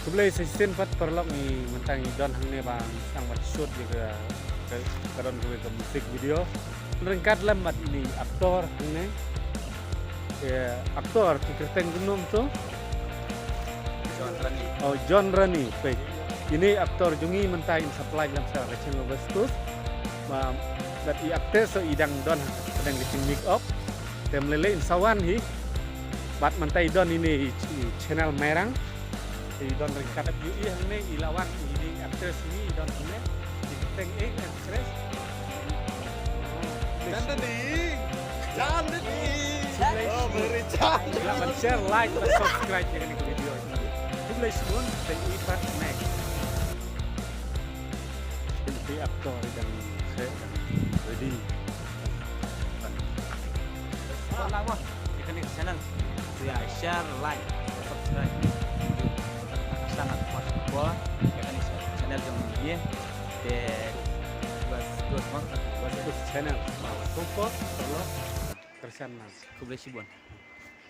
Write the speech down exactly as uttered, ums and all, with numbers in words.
Khublei sa shisien pat paralok, ngi mynta ngi don hangne ba ngi sdang ban shoot ïa ka, ka, ka don kawei ka music video. Ryngkat lem bad ine i actor hangne. Actor, ki kyrteng kumno to? John Rani. Oh, John Rani, peit. Ine i actor jong ngi mynta in supply lem sha ka channel West Coast. Bad i actress i dang don ha ka pdeng ka jing make up. Te ym lei lei in sa wan hi. Bad mynta i don ine i channel Mairang. Te i don ryngkat ïa i hangne, i la wan, ine i actress i don hangne. I kyrteng actress. Chandni. Chandni. Oh, very Chandni. Like, share, like, and subscribe ïa kane ka video. Khublei shibun, te i pat next. Te i actor i dang ready. Support lang mo ïa kane ka channel. Share, like, subscribe. Sa ngan support ïa kane ka channel jong ngi. Te West Coast mo, West Coast channel. Support, tolong, kyrshan lang. Khublei shibun.